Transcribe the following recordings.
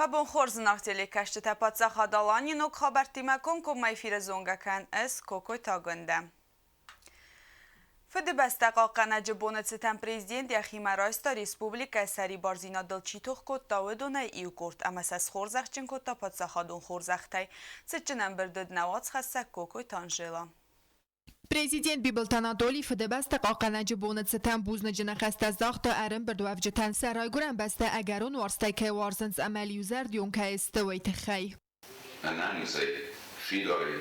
Уӕ бон хорз, зынаргъ телекӕсджытӕ! Паддзахад Аланийы ног хабӕрттимӕ комкоммӕ эфиры зонгӕ кӕн ӕз, Кокойты Агуындӕ. Фыдыбӕстӕ хъахъхъӕнӕджы боны цытӕн президент йӕхимӕ райста республикӕйы сӕрибардзинадыл чи тох кодта, уыдонӕй иу къорд ӕмӕ сӕ схорзӕхджын кодта паддзахадон хорзӕхтӕй. Цытджын ӕмбырд уыд нӕ уацхӕссӕг Кокойты Анжела. Президент Бибылты Анатолий Фыдыбӕстӕ хъахъхъӕнӕджы боны цытӕн бузныджы ныхӕстӕ загъта ӕрӕмбырдуӕвджытӕн, сӕ райгуырӕн бӕстӕ ӕгӕрон уарзтӕй кӕй уарзынц ӕмӕ иузӕрдион кӕй сты, уый тыххӕй. Ӕнӕнизӕй, фидарӕй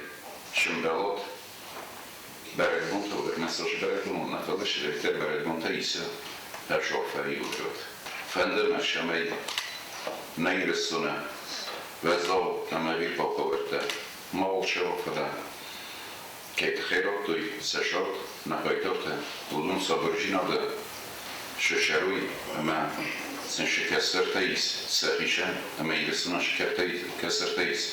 сӕмбӕлӕд бӕрӕгбонтыл дӕр, нӕ сӕ бӕрӕгбоныл нӕ, фӕлӕ сывӕллӕттӕ бӕрӕгбонтӕ исы ӕрсофӕриуӕгад. Фӕнды мӕ, цӕмӕй нӕ Ирыстоны уӕззау ӕмӕ ӕвирхъау хабӕрттӕ мауал цӕуа, фӕлӕ кӕй тыххӕй радтой сӕ цард нӕ хъайтартӕ, уыдон сабырдзинады сӕ ӕмӕ сын цы кӕстӕртӕ ис сӕхицӕн ӕмӕ Ирыстонӕн цы кӕстӕртӕ ис,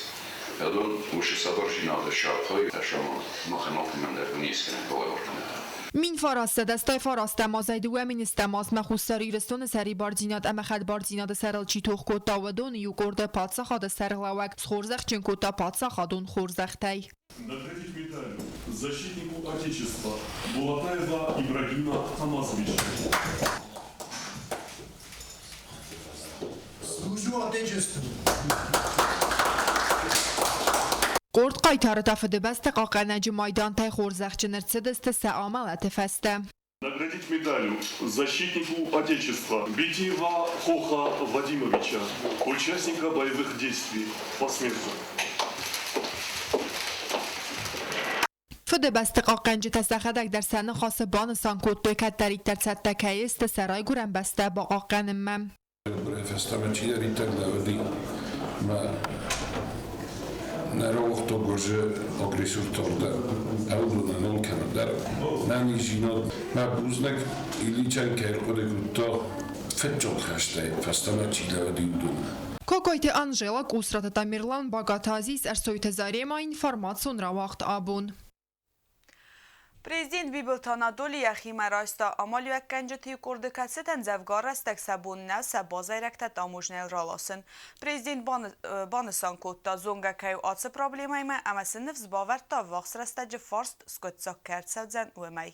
уыдон уыцы сабырдзинады саргъ ӕсамад махӕн алкӕмӕн дӕр дунескӕнӕг балӕвар кӕнӕд. 1989 азӕй 2000 азмӕ Хуссар Ирыстоны сӕрибардзинад ӕмӕ хӕдбардзинады сӕрыл чи тох кодта, уыдон иу къорды паддзахады сӕргълӕууӕг схорзӕхджын кодта паддзахадон хорзӕхтӕй. Наградить медалью защитнику Отечества Булатаева Ибрагима Хамазовича. Служу Отечеству! Къорд хъайтары та Фыдыбӕстӕ хъахъхъӕнӕджы майдантӕй хорзӕхджын ӕрцыдысты сӕ амӕлӕты фӕстӕ. Наградить медалью защитнику Отечества Битиева Хоха Вадимовича, участника боевых действий посмертно. Фыдыбӕсты хъахъхъӕнджытӕ сӕхӕдӕг дӕр сӕ ныхасы банысан кодтой, кӕддӕриддӕр цӕттӕ кӕй сты сӕ райгуырӕн бӕстӕ бахъахъхъӕнынмӕ. Фӕстӕмӕ чидӕриддӕр лӕууыди мӕ нӕ рауагъта гуырдзы агрессортӕ дӕр, ӕуыдонӕн алкӕмӕн дӕр. Нӕниздзинад мӕ бузныг Ильичӕн кӕй ӕрхъуыды кодта фыццаг хӕстӕй фӕстӕмӕ чи лӕууыди, уыдонмӕ. Кокойты Анжела, Къусраты Тамерлан, Багаты Азиз, Ӕрсойты Зарема, информацион рауагъд абон. Президент Бибылты Анатоли йӕхимӕ райста амалиуӕггӕнджыты къорды, кӕцытӕн дзӕвгар рӕстӕг сӕ бон нӕу сӕ базайрӕгтӕ таможнӕйыл раласын. Президент банысан кодта, зонгӕ кӕй у ацы проблемӕимӕ ӕмӕ сын ныфс бавӕрдта, ӕввахс рӕстӕджы фарст скъуыддзаг кӕй ӕрцӕудзӕн, уымӕй.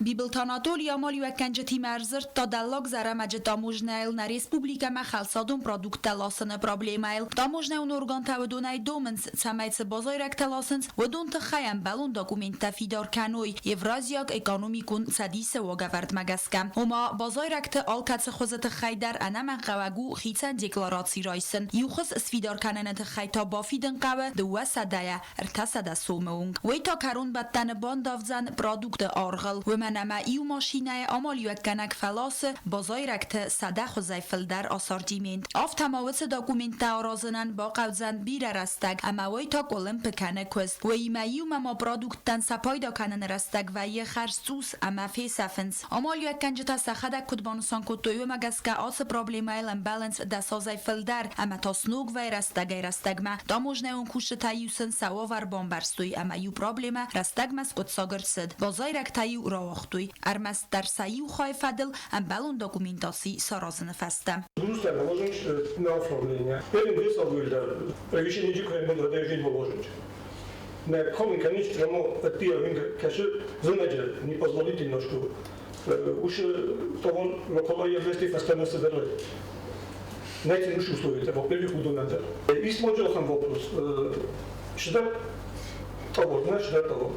Бибылты Анатоли амалиуӕггӕнджытимӕ ӕрдзырдта Дӕллаг Зӕрӕмӕджы таможнӕйыл нӕ республикӕмӕ хӕлцадон продукттӕ ласыны проблемӕйыл. Таможнӕйон органтӕ уыдонӕй домынц, цӕмӕй цы базайрӕгтӕ ласынц, уыдон тыххӕй ӕмбӕлон документтӕ фидар кӕной Евразиаг экономикон цӕдисы уагӕвӕрдмӕ гӕсгӕ. Ома, базайрӕгты алкӕцы хуызы тыххӕй дӕр ӕнӕмӕнгхъӕуӕг у хицӕн деклараци райсын. Иу хуыз сфидар кӕныны тыххӕй та бафидын хъӕуы 200-ӕ 300 сомы онг. Уый та кӕронбӕттӕны бандавдзӕн продукты аргъыл, уымӕн ӕмӕ иу машинӕйы амалиуӕггӕнӕг фӕласы базайрӕгты 100 хуызӕй фылдӕр ассортимент. Афтӕ ма уыцы документтӕ аразынӕн бахъӕудзӕн бирӕ рӕстӕг ӕмӕ уый та къуылымпы кӕны куыст. Уыимӕ иумӕ ма продукттӕн сӕ пайда кӕныны рӕстӕг вӕййы хӕрз цъус ӕмӕ фесӕфынц. Амалиуӕггӕнджытӕ сӕхӕдӕг куыд банысан кодтой, уымӕ гӕсгӕ ацы проблемӕйыл ӕмбӕлынц дӕсазӕй фылдӕр ӕмӕ та сног вӕййы рӕстӕгӕй-рӕстӕгмӕ. Таможнӕйон кусджытӕ-иу сын сӕ уавӕр бамбӕрстой ӕмӕ-иу проблемӕ рӕстӕгмӕ скъуыддзаг ӕрцыд. Базайрӕгтӕ-иу рауагътой ӕрмӕстдӕр сӕ иу хайы фӕдыл ӕмбӕлон документаци саразыны фӕстӕ. Грузтӕ положить на оформление. Первым делом превышение положить. Мӕ комы кӕнис прямо ӕддейӕ кӕсы зымӕджы непозволительно, что уж того около вместе фӕстӕмӕ цыдӕр найти уж условия, во-первых, уыдонӕн дӕр. Есть ноджы ахӕм вопрос. Сюда того, знаешь, сюда того.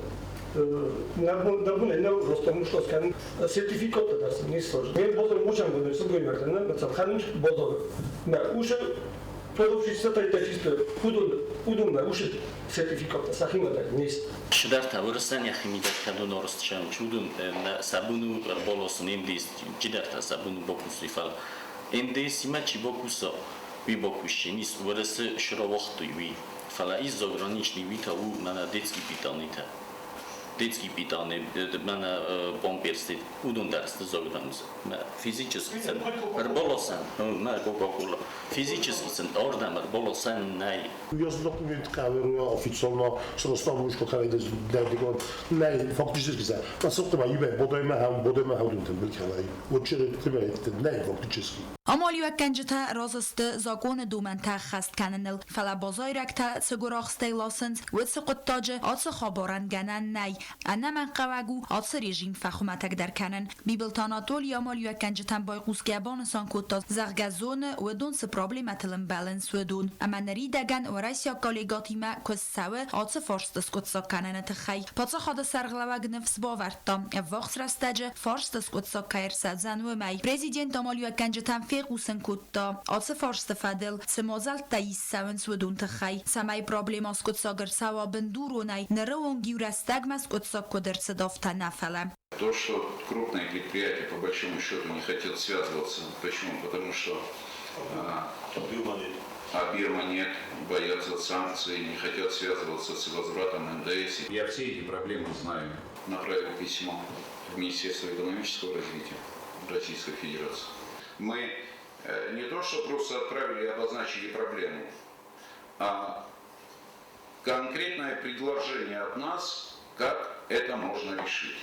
Нӕ бон нӕ ростом что скажем, сертификат дӕр не сложно. Мен бозор мучам гонер сылгоймӕгтӕн, мацалханын бозор. Мӕ ушы продавщица та чисто удон ушы сертификат сӕхимӕ дӕр не Чидӕртӕ уырысӕн йӕхимидӕг кӕд уын чудун сӕ буну ӕрбаласын МДС чидӕртӕ сӕ буну бакусуй, фал МДС-имӕ чи бакуса, уый бакусдзӕнис, Уӕрӕсе срауагътой уый. Фӕлӕ из заграничный уый та у мӕнӕ детский питанитӕ. Детский питание, мӕнӕ памперсти, уыдон дӕр сты дзогдам. Физически сын ӕрбаласӕн, мӕ Кока-Кола, физически сын ардӕм ӕрбаласӕн нӕй. Официально Амалиуӕггӕнджытӕ разы сты законы домӕнтӕ ӕххӕст кӕныныл, фӕлӕ базайрӕгтӕ цы гуырахстӕй ласынц, уыцы хъуыддаджы ацы хабарӕн гӕнӕн нӕй. Ӕнӕмӕнгхъӕуӕг у ацы режим фӕхуымӕтӕгдӕр кӕнын. Бибылты Анатоли амалиуӕггӕнджытӕм байхъусгӕ банысан кодта, зӕгъгӕ, зоны, уыдон цы проблемӕтыл ӕмбӕлынц, уыдон. Ӕмӕ ныридӕгӕн уӕрӕсейаг коллегӕтимӕ куыст цӕуы ацы фарст скъуыддзаг кӕныны тыххӕй. Паддзахады сӕргълӕууӕг ныфс бавӕрдта, ӕввахс рӕстӕджы фарст скъуыддзаг кӕй ӕрцӕудзӕн, уымӕй. Президент амалиуӕггӕнджытӕн фехъусын кодта, ацы фарсты фӕдыл цы мадзӕлттӕ ист цӕуынц, уыдон тыххӕй, цӕмӕй проблемӕ скъуыддзаг ӕрцӕуа бындуронӕй, ныры онг иу рӕстӕгмӕ скъуыддзаг куыд ӕрцыд, афтӕ нӕ, фӕлӕ. То, что крупные предприятия по большому счету не хотят связываться. Почему? Потому что а бирма нет, боятся санкций, не хотят связываться с возвратом НДС. Я все эти проблемы знаю. Направил письмо в Министерство экономического развития Российской Федерации. Мы не то, что просто отправили и обозначили проблему, а конкретное предложение от нас, как это можно решить.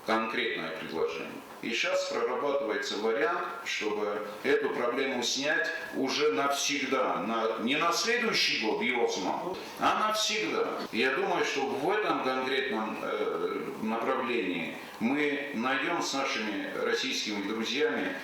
Конкретное предложение. И сейчас прорабатывается вариант, чтобы эту проблему снять уже навсегда. Не на следующий год его самого, а навсегда. Я думаю, что в этом конкретном направлении мы найдем с нашими российскими друзьями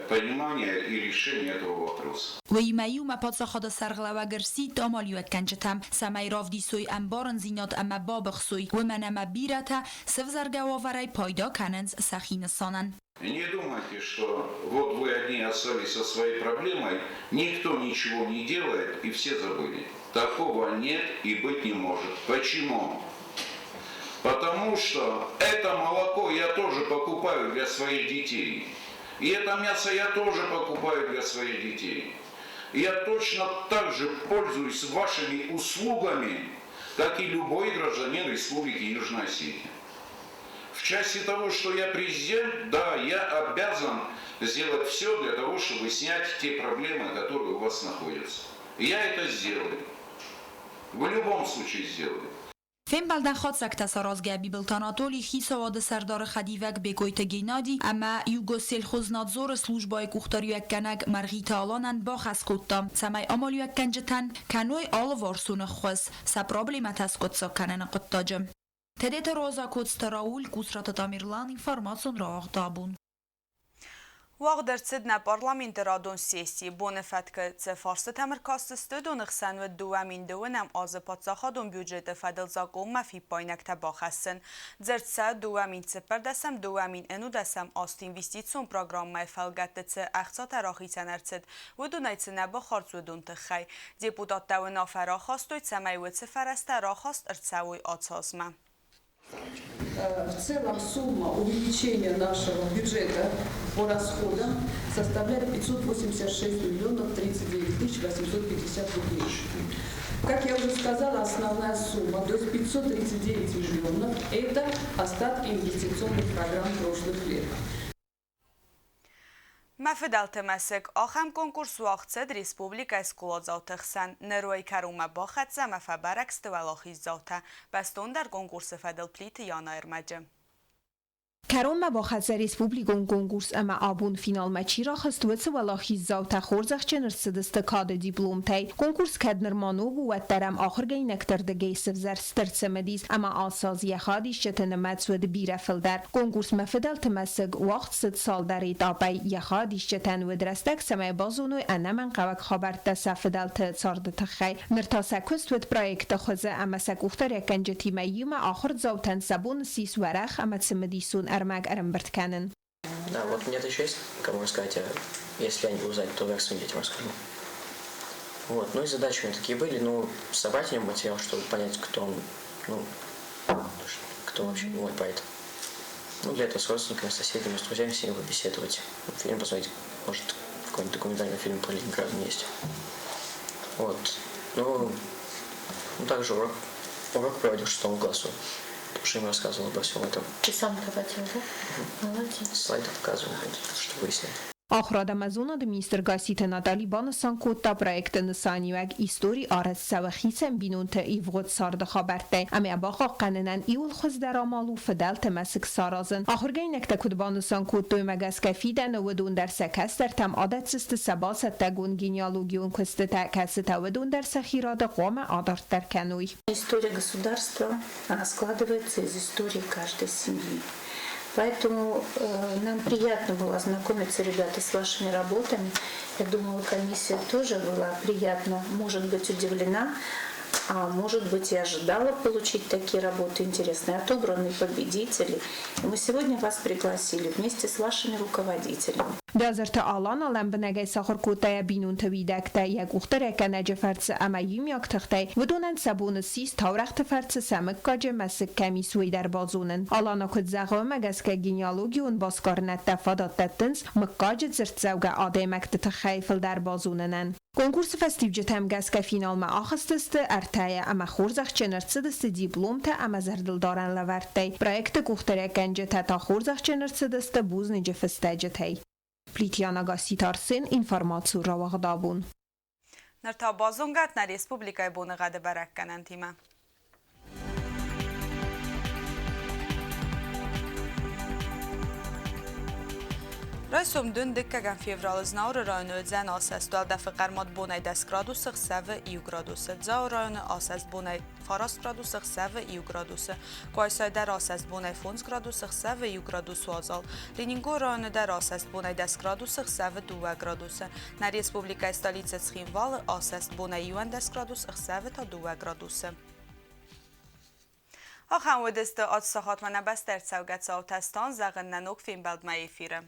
понимание и решение этого вопроса. Уыимӕ иумӕ паддзахады сӕргълӕууӕг ӕрсидт амалиуӕггӕнджытӕм, цӕмӕй равдисой ӕмбарындзинад ӕмӕ бабыхсой, уымӕн ӕмӕ бирӕтӕ сӕвзӕргӕ уавӕрӕй пайда кӕнынц сӕхи нысанӕн. Не думайте, что вот вы одни остались со своей проблемой, никто ничего не делает и все забыли. Такого нет и быть не может. Почему? Потому что это молоко я тоже покупаю для своих детей. И это мясо я тоже покупаю для своих детей. Я точно так же пользуюсь вашими услугами, как и любой гражданин Республики Южная Осетия. В части того, что я президент, да, я обязан сделать все для того, чтобы снять те проблемы, которые у вас находятся. Я это сделаю. В любом случае сделаю. Фембӕлдӕн хатдзӕгтӕ саразгӕ Бибылты Анатоли хицауады сӕрдары хӕдивӕг Бекъойты Геннади ӕмӕ Югоссельхознадзоры службӕйы къухдариуӕггӕнӕг Мӕргъиты Аланӕн бахӕс кодта, цӕмӕй амалиуӕггӕнджытӕн кӕной алыварсон ӕххуыс сӕ проблемӕтӕ скъуыддзаг кӕныны хъуыддаджы. Тедеты Роза, Коцты Рауль, Къусраты Тамерлан, информацион рауагъд абон. Уагъд ӕрцыд нӕ парламенты радон сесси. Боны фӕткы цы фарстытӕм ӕркастысты, уыдоны хсӕн уыд 2020 азы паддзахадон бюджеты фӕдыл закъонмӕ фиппаинӕгтӕ бахӕссын. Дзырд сӕ 2014 2019 азты инвестицион программӕйы фӕлгӕтты цы ӕхцатӕ рахицӕн ӕрцыд, уыдонӕй цы нӕ бахардз, уыдон тыххӕй. Депутаттӕ уынаффӕ рахастой, цӕмӕй уыцы фӕрӕзтӕ рахаст ӕрцӕуой ацы азмӕ. В целом сумма увеличения нашего бюджета по расходам составляет 586 миллионов 39 тысяч 850 рублей. Как я уже сказала, основная сумма, то есть 539 миллионов, это остатки инвестиционных программ прошлых лет. Мӕ фыдӕлты мӕсыг. Ахӕм конкурс уагъд цыд республикӕйы скъоладзауты хсӕн. Нырой кӕронмӕ бахӕццӕ ӕмӕ фӕбӕрӕг сты уӕлахиздзаутӕ. Бӕстондӕр конкурсы фӕдыл Плиты Яна ӕрмӕджы. Кӕронмӕ бахӕццӕ республикон конкурс ӕмӕ абон финалмӕ чи рахызт, уыцы уӕлахиздзаутӕ хорзӕхджын ӕрцыдысты кады дипломтӕй. Конкурс кӕд нырма ног у, уӕддӕр ӕм ахуыргӕнинӕгты рдыгӕй сывзӕрст стыр цымыдис ӕмӕ ацы аз йӕ хайадисджыты нымӕц уыд бирӕ фылдӕр. Конкурс Мӕ фыдӕлты мӕсыг уагъд цыд цалдӕр этапӕй. Йӕ хайадисджытӕн уыд рӕстӕг, цӕмӕй базоной ӕнӕмӕнгхъӕуӕг хабӕрттӕ сӕ фыдӕлты царды тыххӕй. Ныр та сӕ куыст уыд проекты хуызы ӕмӕ сӕ къухдариуӕггӕнджытимӕ иумӕ ахуырдзаутӕн сӕ бон ссис уӕрӕх ӕмӕ цымыдисон ӕрмӕг ӕрӕмбырд кӕнын. Да, вот мне это еще есть кому рассказать, а если я не буду знать, то я своим детям расскажу. Вот, ну и задачи у меня такие были, ну, собрать у него материал, чтобы понять, кто он, ну, кто вообще мой поэт. Ну, для этого с родственниками, с соседями, с друзьями с ними побеседовать. Фильм посмотреть, может, какой-нибудь документальный фильм про Ленинград есть. Вот. Ну, также урок проводил в шестом классу. Уже им рассказывал обо всем этом. Ты сам доводил, да? Молодец. Слайды показывал, что выяснил. Ахуырад ӕмӕ зонады министр Гасситы Натали банысан кодта проекты нысаниуӕг, истори арӕзт цӕуы хицӕн бинонты ивгъуыд царды хабӕрттӕй ӕмӕ бахъахъхъӕнынӕн иууыл хуыздӕр амал у фыдӕлты мӕсыг саразын. Ахуыргӕнинӕгтӕ куыд банысан кодтой, уымӕ гӕсгӕ фидӕны уыдон дӕр сӕ кӕстӕртӕм адӕтдзысты сӕ бацӕттӕгонд генеалогион куыстытӕ, кӕцытӕ уыдон дӕр сӕхи рады хъуамӕ адарддӕр кӕной. История государства, она складывается из истории каждой семьи. Поэтому нам приятно было ознакомиться, ребята, с вашими работами. Я думаю, комиссия тоже была приятно, может быть, удивлена, а может быть, и ожидала получить такие работы интересные, отобранные победители. И мы сегодня вас пригласили вместе с вашими руководителями. Бязырты Алана лӕмбынӕгӕй сахуыр кодта йӕ бинонты уидӕгтӕ, йӕ къухдарӕггӕнӕджы фӕрцы ӕмӕ иумиаг тыхтӕй уыдонӕн сӕ бон ссис таурӕгъты фӕрцы сӕ мыггаджы мӕсыг кӕм ис, уый дӕр базонын. Алана куыд зӕгъы, уымӕ гӕсгӕ генеалогион басгарынӕдтӕ фадат дӕттынц мыггаджы дзырддзӕугӕ адӕймӕгты тыххӕй фылдӕр базонынӕн. Конкурсы фӕстиуджытӕм гӕсгӕ финалмӕ ахызтысты ӕртӕйӕ ӕмӕ хорзӕхджын ӕрцыдысты дипломтӕ ӕмӕ зӕрдылдарӕн лӕвӕрттӕй. Проекты къухдарӕггӕнджытӕ та хорзӕхджын ӕрцыдысты бузныджы фыстӕджытӕй. Плитьяна Гасситы Арсен, информацийы рауагъдабон. Ныр та базонгӕ нӕ республикӕйы боныгъӕды бӕрӕггӕнӕнтимӕ. Райсом дын дыккӕгӕм февралы Знауыры районы уыдзӕн асӕст уӕлдӕфы хъӕрмад бонӕй 10 градусы, ӕхсӕвы 1 градусы. Дзауы районы асӕст бонӕй 9 градусы, ӕхсӕвы 1 градусы. Къуайсайы дӕр асӕст бонӕй 5 градусы, ӕхсӕвы 1 градус уазал. Ленингоры районы дӕр асӕст бонӕй 10 градусы, ӕхсӕвы 2 градусы. Нӕ республикӕйы столицӕ Цхинвалы асӕст бонӕй 11 градус, ӕхсӕвы та 2 градусы. Ахӕм уыдысты ацы сахатмӕ нӕ бӕстӕ ӕрцӕугӕ цаутӕ стан зӕгъын нӕ ног фембӕлдмӕ эфиры.